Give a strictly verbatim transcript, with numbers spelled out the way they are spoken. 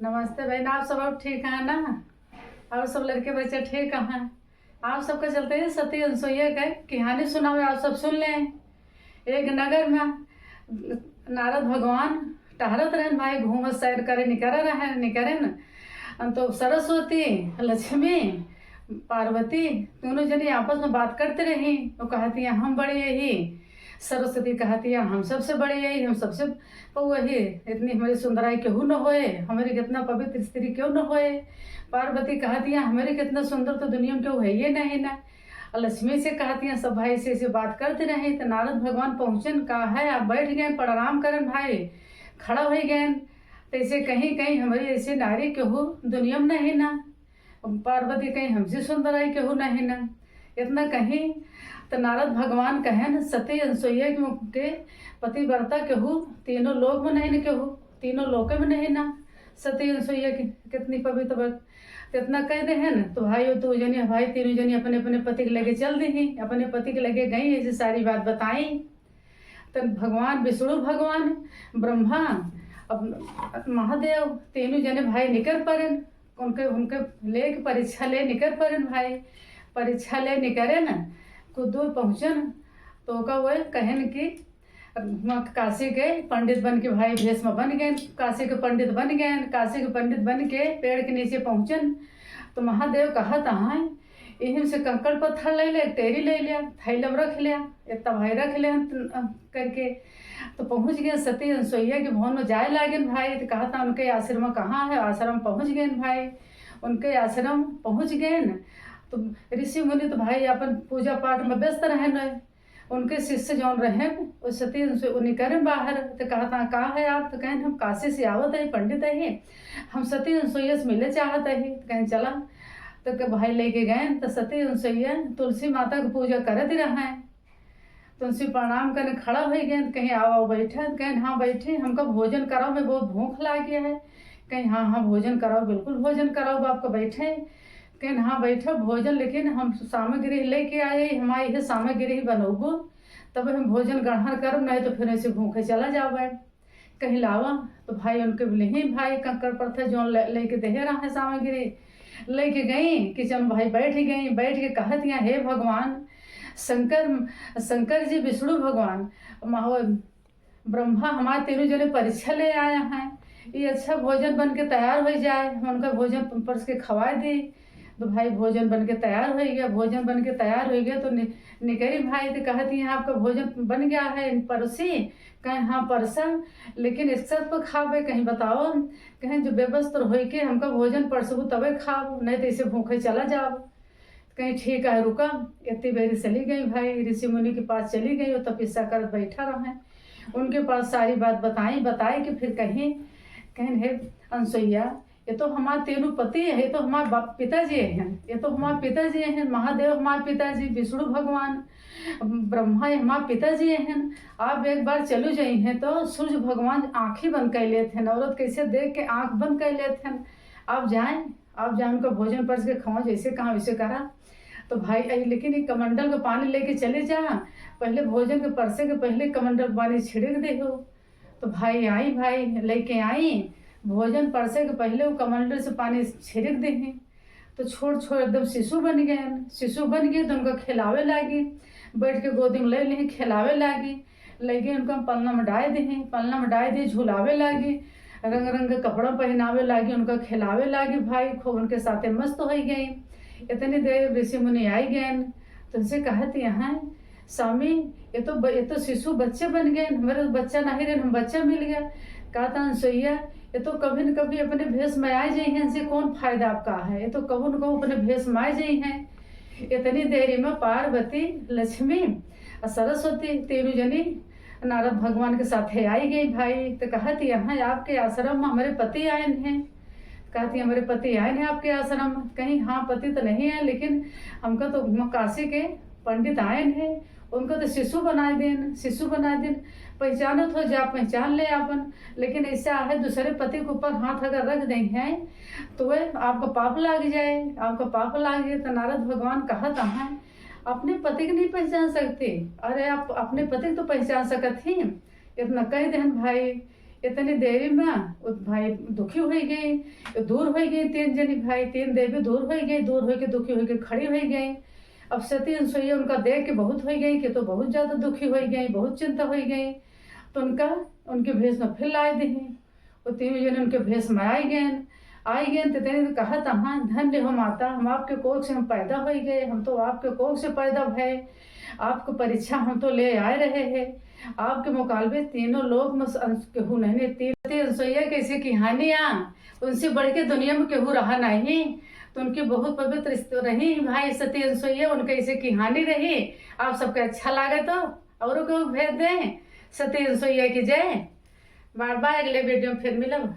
नमस्ते बहन, आप सब और ठीक हैं ना? और सब लड़के बच्चे ठीक हैं? आप सबके चलते ही सती अनसुईया के कहानी सुनावे, आप सब सुन लें। एक नगर में नारद भगवान टहरत रहन भाई, घूमत सैर करे निकरे रहन, निकरे न। तो सरस्वती, लक्ष्मी, पार्वती दोनों जनी आपस में बात करते रही। वो कहती हैं, "हम बड़ी यही।" सरस्वती कहती है, "हम सबसे बड़ी यही, हम सबसे पौआ ही, इतनी हमारी सुंदराई केहू न होए, हमारी कितना पवित्र स्त्री क्यों न होए।" पार्वती कहती है, "हमारी कितना सुंदर तो दुनिया में केहू है ये नहीं ना।" और लक्ष्मी से कहती हैं, सब भाई से ऐसे बात करते रहे, तो नारद भगवान पहुँचन, का है, आप बैठ गए, प्रणाम करन भाई, खड़ा हो गए, तो ऐसे कहीं, कहीं हमारी ऐसी नारी केहू दुनिया में नहीं ना। पार्वती कहीं हमसे सुंदर आई केहू नहीं ना। इतना कहीं तो नारद भगवान कहेन सती अनसुईया के मुख के पतिव्रता केहू तीनों लोक में नहीं ना, केहू तीनों लोक में नहीं ना। सती अनसुईया की कितनी पवित्र व्रत। तो इतना कह दे है ना, तो भाई वो दो जनी, भाई तीनों जनी अपने अपने पति के लगे चल दी, अपने पति के लगे गई, ऐसी सारी बात बताई। तो भगवान विष्णु भगवान, ब्रह्मा, अब महादेव, तीनों जने भाई निकर परन। उनके, उनके लेके परीक्षा ले निकर परन भाई। परीक्षा ले निकरे न, कुछ दूर पहुँचन, तो ओका वो कहन कि वहाँ काशी के पंडित बन के भाई भेष में बन गए, काशी के पंडित बन गए, काशी के पंडित बन के पेड़ के नीचे पहुँचन, तो महादेव कहत हैं, "इहिम से कंकड़ पत्थर ले ले, टेरी ले लिया, थैला में रख लिया, इतना भाई रख लिया," करके। तो पहुँच गए सती अनसुईया के भवन में जाए लागेन भाई, तो कहत हैं, "उनके आश्रम कहाँ है?" आश्रम पहुँच गए भाई, उनके आश्रम पहुँच गए न, तो ऋषि मुनि तो भाई अपन पूजा पाठ में व्यस्त रहे न। उनके शिष्य जौन रहे, वो सती अनसुईया निकरे बाहर, तो कहत हैं, "कहाँ है आप?" तो कहें, "हम काशी से आवत है, पंडित है, हम सती अनसुईया से मिले चाहत है।" तो कहें, "चला।" तो के भाई लेके गए, तो सती अनसुईया तुलसी माता की पूजा करत ही रहे। तुलसी प्रणाम करने खड़ा हो गए, तो कहें, "आओ, आओ, बैठे।" तो कहें, "हाँ, बैठे, हमका भोजन कराओ, मैं बहुत भूख लागी है।" कहें, "हाँ, हाँ, भोजन कराओ, बिल्कुल भोजन कराओ, आपका बैठे।" कहें, "हाँ, बैठो, भोजन, लेकिन हम सामग्री लेके आए, हमारी यह सामग्री ही बनोगो, तब हम भोजन ग्रहण करब, नहीं तो फिर ऐसे भूखे चला जावे।" कहीं लावा, तो भाई उनके बोले, "ही भाई, कंकड़ पत्थर जौन ले, लेके देहे रहा है सामग्री, लेके गई किचन, भाई बैठ गई, बैठ के कहत यहाँ, 'हे भगवान शंकर, शंकर जी विष्णु भगवान, महो-, ब्रह्मा हमार तीनों जने परीक्षा ले आया है, ये अच्छा भोजन बन के तैयार हो जाए, हम उनका भोजन परस के खवाए दी।" तो भाई भोजन बन के तैयार हो गया, भोजन बन के तैयार हो गया तो नि-, निकरी भाई तो कहत, "यहाँ आपका भोजन बन गया है, परोसी।" कहें, "हाँ, परसा, लेकिन एक साथ को खावे?" कहीं, "बताओ।" कहें, "जो बेवस्त्र होई के हमका भोजन परसबू तबे खाओ, नहीं तो ऐसे भूखे चला जाओ।" कहीं, "ठीक है, रुका।" इतनी बेरी चली गई भाई, ऋषि मुनि के पास चली गई और तपस्या करत बैठा रहे। उनके पास सारी बात बताई, बताई कि फिर कहीं, कहें, "हे अनसुईया, ये तो हमार तेनु पति है, ये तो हमार बाप, पिताजी हैं, ये तो हमार पिताजी हैं, महादेव हमार पिताजी, विष्णु भगवान, ब्रह्मा ये हमार पिताजी हैं। आप एक बार चलू जाई हैं तो सूर्य भगवान आँखी बंद कर लेते हैं, औरत कैसे देख के आँख बंद कर लेते हैं। आप जाएं, आप जाएं, उनका भोजन परस के खाओ, जैसे कहा वैसे करा।" तो भाई, "अरे, लेकिन ये कमंडल का पानी लेके चले जा, पहले भोजन के परसे के पहले कमंडल का पानी छिड़क दे हो।" तो भाई आई, भाई लेके आई, भोजन परसे के पहले वो कमंडल से पानी छिड़क दे हैं। तो छोट छोट एकदम शिशु बन गए, शिशु बन गए तो उनका खिलावे लागी, बैठ के गोदी में ले ली, खिलावे लागी, लेके उनका पलना में डाय दे हैं, पलना में डाय दे, झुलावे लागी, रंग रंग के कपड़ा पहनावे लागी, उनका खिलावे लागी। भाई खूब उनके साथे मस्त हो गई। इतनी देर ऋषि मुनि आई गए, तो उनसे कहत यहाँ, "स्वामी, ये तो ब-, ये तो शिशु बच्चे बन गए, हमारे तो बच्चा नहीं रहे, हम बच्चा मिल गया।" कहता, "अनसुईया, ये तो कभी न कभी अपने भेष में आ जाई हैं, इनसे कौन फायदा आपका है? ये तो कबू न कबू अपने भेष में आ जाई हैं।" इतनी देरी में पार्वती, लक्ष्मी और सरस्वती तीनों जनी नारद भगवान के साथे आई गई भाई। तो कहत, "यहाँ आपके आश्रम में हमारे पति आए हैं।" कहती, "हमारे पति आए हैं आपके आश्रम में?" कहीं, "हाँ, पति तो नहीं है, लेकिन हमका तो म-, काशी के पंडित आए हैं, उनको तो शिशु बनाए देन, शिशु बनाए देन, पहचानत हो जा, पहचान ले आपन, लेकिन ऐसा है, दूसरे पति के ऊपर हाथ अगर रख दे हैं, तो वह आपको पाप लाग जाए, आपको पाप लाग जाए।" तो नारद भगवान कहत हैं, "अपने पति के नहीं पहचान सकते? अरे, आप अपने पति के तो पहचान सकत ही।" इतना कह देहन भाई, इतनी देरी में वो भाई दुखी होइ गई, दूर होइ गई। तीन जनी भाई, तीन देवी दूर होइ गई, दूर होइ के दुखी होइ के खड़ी होइ गई। अब सती अनसुईया उनका देख के बहुत होइ गई कि तो बहुत ज्यादा दुखी होइ गई, बहुत चिंता होइ गई। तो उनका, उनके भेष में फिर लाए दही। वो तीनों जने उनके भेष में आइ गए। आइ गए तो तेने कहा, "हाँ, धन्य हो माता, हम आपके कोख से हम पैदा होइ गए, हम तो आपके कोख से पैदा भए, आपको परीक्षा हम तो ले आए रहे हैं, आपके मुकाबले तीनों लोक में अंस-, केहू नहीं, तीन सती अनसुईया कैसे कहानी आ, उनसे बढ़ के दुनिया में केहू रहा नहीं।" तो उनकी बहुत पवित्र स्त्री रही भाई सती अनसुईया, उनके ऐसे कहानी रही। आप सबके अच्छा लागे तो औरों को भेज दें। सती अनसुईया की जय। बाय बाय, अगले वीडियो में फिर मिलब।